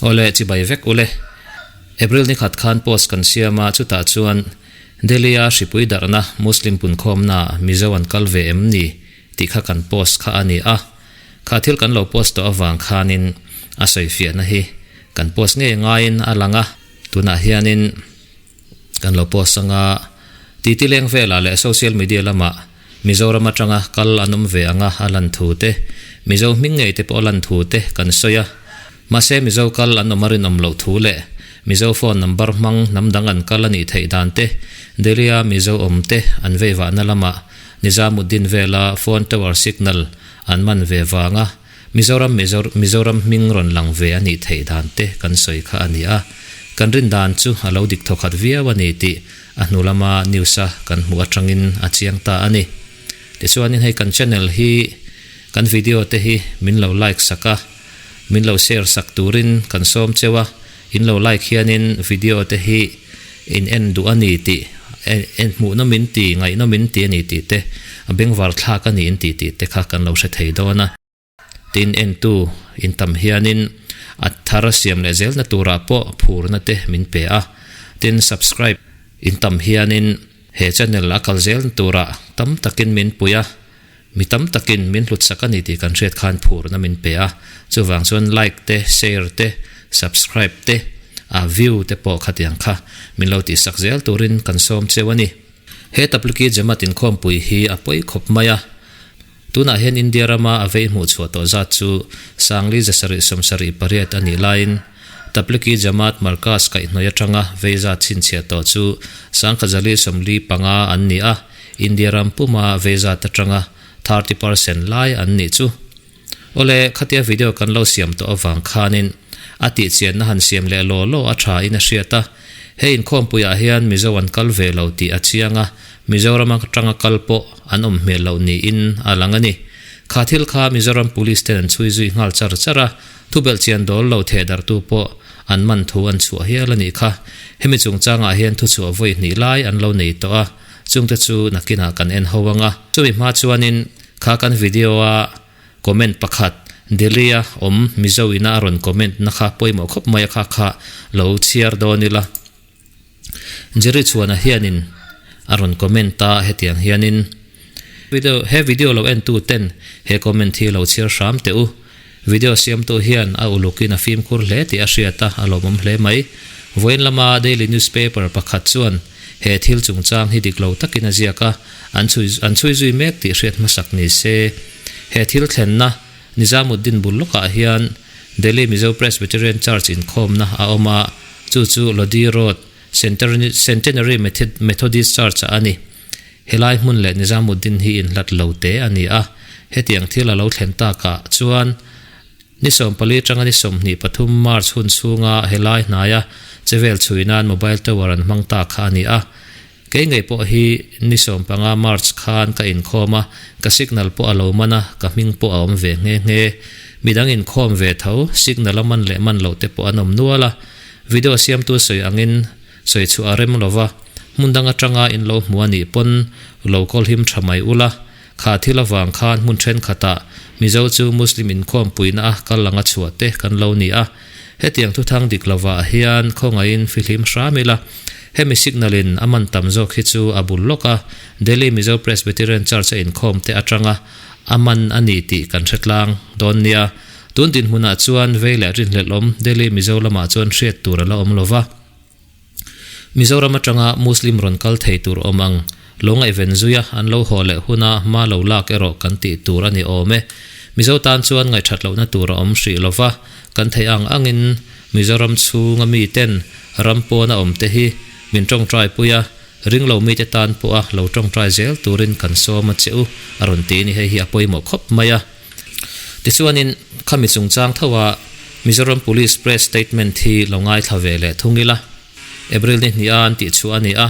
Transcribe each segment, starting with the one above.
Awle, chibai vek ule. April ni khat khan post kan siam a, chutah chuan Delhi-a hripui darhna Muslim punkhawmnaah Mizo an kal ve em ni tih kha kan post kha a ni a. Kha thil kan lo post tawh avang khanin a sawifiahna hi kan post ngei ngaiin a lang a, tunah hianin kan lo post anga titi leng velah leh social media lamah Mizoram atanga kal an awm ve anga a lan thu te, Mizo hming ngei te pawh a lan thu te kan sawi a. Mahse Mizo kal an awm a rinawm loh thu leh Mizo phone number hmang hnam dang an kal a nih theih dan te, Delhi-a Mizo awm te an veivahna lamah Nizamuddin vela phone tower signal an man ve vanga Mizoram Mizoram hming rawn lang ve a nih theih dan te kan sawi kha a ni a. Kan rin dan chu a lo dik thawkhat viau a ni tih a hnu lama news a kan hmuh atangin a chiang ta a ni. Tichuanin hei kan channel hi kan video te hi min lo like sak a, min lo share sak turin kan sawm cheu a, in lo like hianin video te hi in en duh a ni tih en hmuh nawm in ti, ngaih nawm in ti a ni tih te, a bengvar thlak a ni in ti tih te kha kan lo hre thei dawn a. Tin, entu in tam hianin a thar siam leh zelna turah pawh phurna te min pe a. Tin, subscribe in tam hianin he channel a kal zelna turah tam takin min pui a, mi tam takin min hlutsak a ni tih kan hriat khan phurna min pe a. Chuvang chuan like te, share te, subscribe te, a view te pawh khatiang kha min lo tihsak zel turin kan sawm cheu a ni. He Tabliki Jamaat inkhawmpui hi a pawi khawp mai a. Tunah hian India rama a vei hmuh chhuah tawh zat chu Sangli zasarih sawmsarih pariat a nih laiin Tabliki Jamaat Markaz kaihhnawih atanga vei zat chhinchhiah tawh chu Sangkhazali 45 an ni a, India ram puma vei zat atanga 30% lai an nih chu. Awle, khatia video kan lo siam tawh avang khanin a tihchianna han siam leh law law a tha in a hriat a. Hei inkhawmpuiah hian Mizo an kal ve lo tih a chiang a, Mizoram atanga kal pawh an awm hmel loh niin a lang a ni. Kha thil kha Mizoram Police ten an chhui zui nghal char char a, thubelhchian dawl lo thehdarhtu pawh an man thu an chhuah hial a nih kha. Hemi chungchangah hian thuchhuah vawi hnih lai an lo nei tawh a, chungte chu nakinah kan en ho ang a. Chumi hma chuanin kha kan video-a comment pakhat Delhi-a awm Mizo ina a rawn comment na kha pawimawh khawp mai a kha kha lo chhiar dawn ila. Jerry Chhuana hianin a rawn comment a hetiang hianin Video he video lo en tu ten he comment hi lo chhiar hram teh u. Video siamtu hian a ulukin a fimkhur hle tih a hriat a, a lawmawm hle mai. Vawiin lama daily newspaper pakhat chuan he thil chungchang hi dik lo takin a ziak a, an chhui an chhui zui mek tih hriat hmasak ni se. He thil thlenna Nizamuddin bul lawkah hian Delhi Mizo Presbyterian Church inkhawmna a awm a, chu chu Lodi Road, Centenary Methodist Church ah a ni. Helai hmun leh Nizamuddin hi inhlat lo te a ni a, hetiang thil a lo thlen takah chuan ni 14 atanga ni 23 March hun chhunga helai hnaia chevel chhui nan mobile tower an hmang ta kha a ni a. Kei ngei pawh hi ni 15 March khan ka inkhawm a, ka signal pawh a lo man a, ka hming pawh a awm ve nghe nghe. Midang inkhawm ve tho, signal a man leh man loh te pawh an awm nual a. Video siamtu sawi angin sawi chhuah a rem lo va, hmun dang atanga in lo hmu a nih pawn lo kawl him tha mai ula, kha thil avang khan hmun thenkhatah Mizo chu Muslim inkhawmpuina a kal anga chhuah te kan lo ni a. Hetiang thuthang dik lovah hian khawngaihin fihlim hram ila, hemi signal in a man tam zawk hi chu a bul lawk a, Delhi Mizo Presbyterian Church a inkhawm te atanga a man a ni tih kan hre tlang dawn nia. Tun dinhmunah chuan vei leh rinhlelh awm Delhi Mizo lamah chuan hriat tur a la awm lova. Mizoram atanga Muslim rawn kal thei tur awm ang lo ngaihven zuia an lo haw leh huna hma lo lak erawh kan tih tur a ni awm e. Mizo tan chuan ngaihṭhat lohna tur a awm hrih lova, kan theih ang angin Mizoram chhunga miten ram pawna awmte hi min ṭawngṭai pui a, ring lo mite tan pawha lo ṭawngṭai zel turin kan sawm a che u a rawn ti ni. Hei hi a pawimawh khawp mai a. Tichuanin khami chungchang tho a Mizoram Police Press Statement hi lo ngaithla ve leh thung ila. April ni hnih a an tih chhuah a ni a.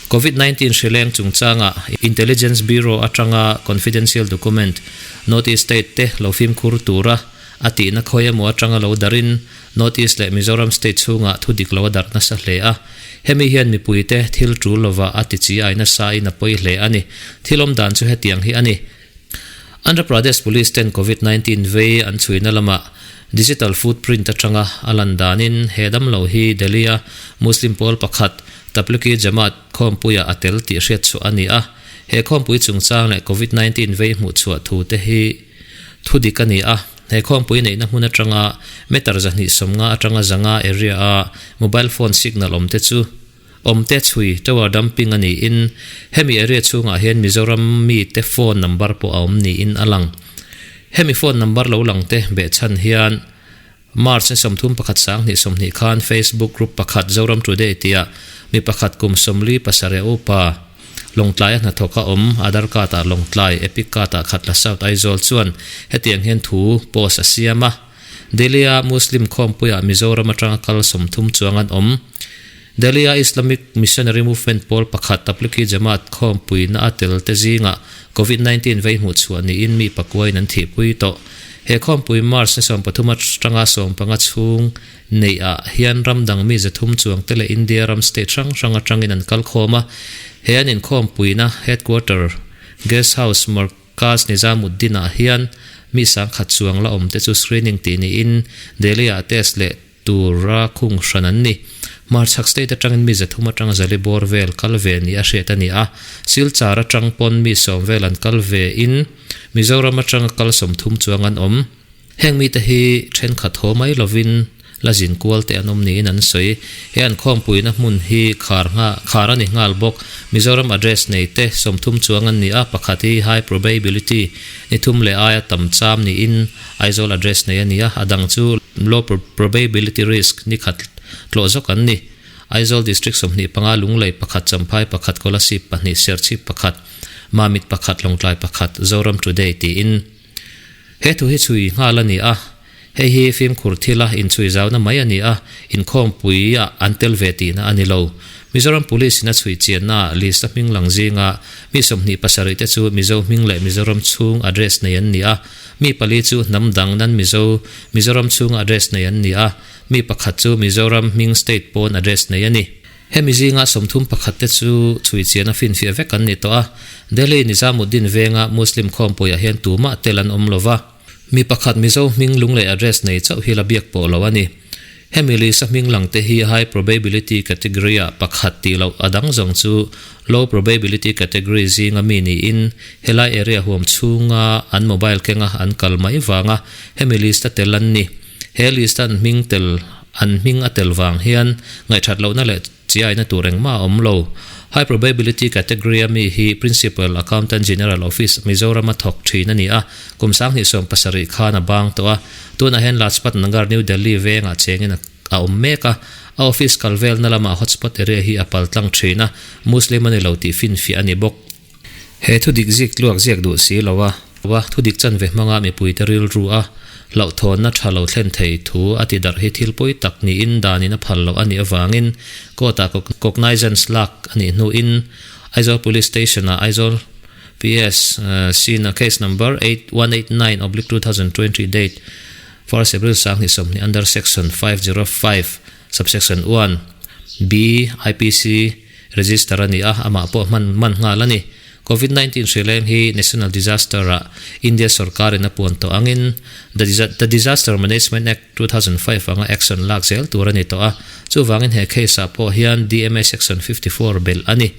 Covid 19 hrileng chungchanga Intelligence Bureau atanga confidential document North East State te lo fimkhur tura a tihna khawi emaw atanga lo darin North East leh Mizoram State chhungah thu dik lo a darh nasa hle a. Hemi hian mipuite thil tul lova a ti chi ai nasa in a pawi hle a ni. Thil awmdan chu hetiang hi a ni. Andhra Pradesh Police ten Covid 19 vei an chhuina lamah Digital footprint atanga a lan danin he damlo hi Delhi-a Muslim pawl pakhat Tablighi Jamaat khawmpuiah a tel tih hriatchhuah a ni a. He khawmpui chungchang leh Covid 19 vei hmuhchhuah thu te hi thu dik a ni a. He khawmpui neihna hmun atanga meter 250 atanga 500 area-a mobile phone signal awmte chu awmte chhui tower dumping a niin hemi area chhungah hian Mizoram mite phone number pawh a awm niin a lang. Hemi phone number lo langte behchhan hian March ni 31 2020 khan Facebook group pakhat Zoram Today tia mi pakhat kum 47 upa Lawngtlai a hnathawk a awm, Aadhaar card ah Lawngtlai, Epic card ah Khatla South Aizawl chuan hetiang hian thu post a siam a. Delhi-a Muslim khawmpuiah Mizoram atanga kal 30 chuang an awm. Delhi-a Islamic Missionary Movement pawl pakhat Tablighi Jamaat khawmpuina a tel te zingah Covid 19 vei hmuh chhuah niin mi pakuain an thihpui tawh. He khawmpui March ni 13 atanga 15 chhung neih ah hian ram dang mi 300 chuang te leh India ram state hrang hrang atangin an kal khawm a. He an inkhawmpuina headquarter Guest House Markaz Nizamuddin ah hian mi 10,000 chuang la awm te chu screening tih niin Delhi ah test leh tura khung hran an ni. Hmarchhak state atangin mi 300 atanga 400 bawr vel kal ve ni a hriat a ni a. Silchar atang pawn mi 10 vel an kal ve in Mizoram atanga kal 30 chuang an awm. Heng mite hi thenkhat haw mai lovin la zin kual te an awm niin an sawi. He an khawmpuina hmun hi khar ngha khar a ni nghal bawk. Mizoram address nei te 30 chuang an ni a, pakhat hi high probability ni thum leh aia tam cham niin Aizawl address nei a ni a, a dang chu low probability risk ni khat tlawh zawk an ni. Aizawl District 25, Lunglei pakhat, Champhai pakhat, Kolasib pahnih, Serchhip pakhat, Mamit pakhat, Lawngtlai pakhat, Zoram Today tiin. He thu hi chhui nghal a ni a, hei hi fimkhur thila inchhui zauna mai a ni a, inkhawmpui ah an tel ve tihna a ni lo. Mizoram Police in a chhui chianna ah list a hming lang zinga mi 27 te chu Mizo hming leh Mizoram chhung address nei an ni a, mi pali chu hnam dang nan Mizo Mizoram chhunga address nei an ni a, mi pakhat chu Mizoram hming state pawn address nei a ni. Hemi zinga 31 te chu chhui chian a finfiah vek an ni tawh a. Delhi Nizamuddin venga Muslim khawmpuiah hian tumah tel an awm lova. Mi pakhat Mizo hming lunglei address nei chauh hi la biak pawh lo a ni. Hemi list a hming lang te hi high probability category ah pakhat tih loh a dang zawng chu low probability category zinga mi niin helai area huam chhunga an mobile kenga an kal mai vanga hemi list a tel an ni. He list a an hming tel an hming a tel vang hian ngaihthat lohna leh chiaina tur engmah a awm lo. High probability category a mi hi Principal Accountant General Office Mizoram a thawk thin a ni a, kum 2017 khan a bang tawh a. Tunah hian Lajpat Nagar New Delhi vengah chengin a awm mek a. A office kal velna lamah hotspot area hi a pal tlang thin a, Muslim a ni lo tih finfiah a ni bawk. He thudik zik tluak ziak duh si lo a, thudik chanve hmanga mipuite rilru a hlauhthawnna tha lo thlen thei thu a ti darh hi thil pawi tak niin danin a phal loh a nih avangin court-ah cognizance lak a nih hnuin Aizawl Police Station-ah Aizawl PS sin a case number 8189/2020 date 1st April 2020 under section 505 subsection 1 B IPC Register a ni a, amah pawh hman man nghal a ni. Covid 19 hrileng hi National Disaster ah India sorkarin a puan tawh angin The The Disaster Management Act 2005 anga action lak zel tur a ni tawh a, chuvangin he case ah pawh hian DMA Section 54 belh a ni.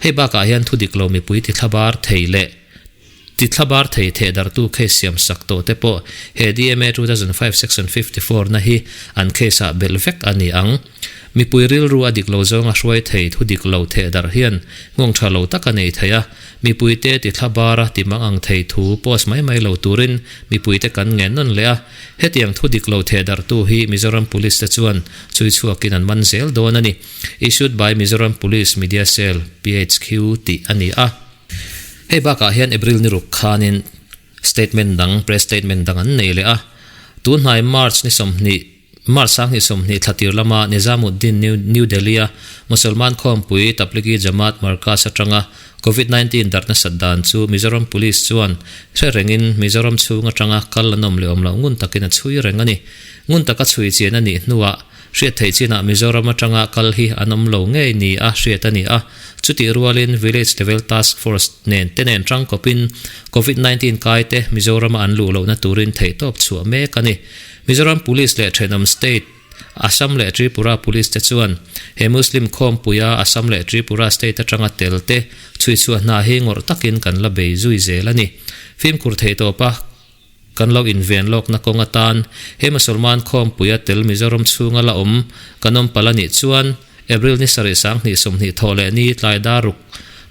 Hei bakah hian thudik lo mipui tithlabar thei leh tithlabar thei thehdarhtu case siam sak tawh te pawh he DMA 2005 Section 54 na hi an case ah belh vek a ni ang. Mipui rilru a dik lo zawnga hruai thei thu dik lo thehdarh hian nghawng tha lo tak a nei thei a, mipuite tithlabara timang ang thei thu post mai mai lo turin mipuite kan ngen nawn leh a. Hetiang thu dik lo thehdarhtu hi Mizoram Police te chuan chui chhuakin an man zel dawn a ni. Issued by Mizoram Police Media Cell, PHQ tih a ni a. Hei bakah hian April ni ruk khanin statement dang, press statement dang an nei leh a. Tunhnai March ni 20, March 2020 thla tir lama Nizamuddin New New Delhi-a Musalman khawmpui Tablighi Jamaat Markaz atanga Covid 19 darh nasat dan chu Mizoram Police chuan hre rengin Mizoram chhung atanga kal an awm leh awm loh ngun takin a chhui reng a ni. Ngun taka chhui chian a nih hnuah Hriat theih chinah Mizoram atanga kal hi an awm lo ngei ni a hriat a ni a, chutih rualin Village Level Task Force nen te nen tangkawpin Covid 19 kai te Mizorama an luh lohna turin theihtawp chhuah mek a ni. Mizoram Police leh thenawm state Assam leh Tripura Police te chuan he Muslim khawmpuia Assam leh Tripura state atanga tel te chhuichhuah hna hi ngawrh takin kan la bei zui zel a ni. Fimkhur theih tawpa kan lo inven lawkna kawng atan he Musalman khawmpuia tel Mizoram chhunga la awm kan awm palh a nih chuan April ni sarih 20 20 thawh leh ni tlai dar ruk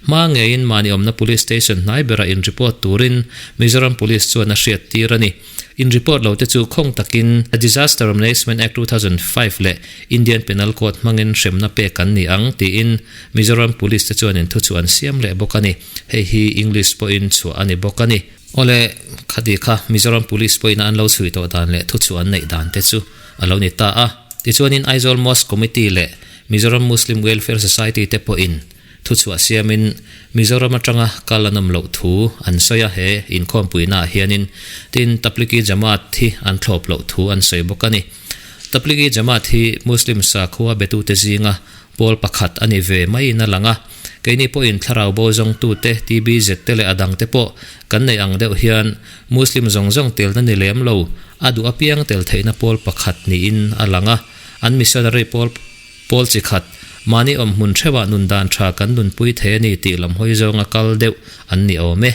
hma ngeiin mahni awmna Police Station hnai berah in report turin Mizoram Police chuan a hriat tir a ni. In report lo te chu khawng takin Disaster Management Act 2005 leh Indian Penal Code hmangin hremna pek an ni ang tiin Mizoram Police te chuan in thuchhuah an siam leh bawk a ni. Hei hi English pawhin chhuah a ni bawk a ni. Awle, khati kha Mizoram Police pawhin an lo chhui tawh dan leh thuchhuah an neih dan te chu a lo ni ta a. Tichuanin Aizawl Mosque Committee leh Mizoram Muslim Welfare Society te pawhin Thuchhuah siamin Mizoram atanga kal an awm loh thu an sawi a, he inkhawmpuinaah hianin tin Tabligi Jamaat hi an thlawp loh thu an sawi bawk a ni. Tabligi Jamaat hi Muslim sakhua betute zinga pawl pakhat a ni ve maiin a lang a, keini pawhin thlarau bo zawngtute, TBZ te leh a dangte pawh kan neih ang deuh hian Muslim zawng zawng telna ni lem lo, a duh apiang tel theihna pawl pakhat niin a lang a, an missionary pawl Pawl chi khat, mahni awm hmun theuhah nun dan tha kan nunpui thei a ni tih lam hawi zawnga kal deuh an ni awm e.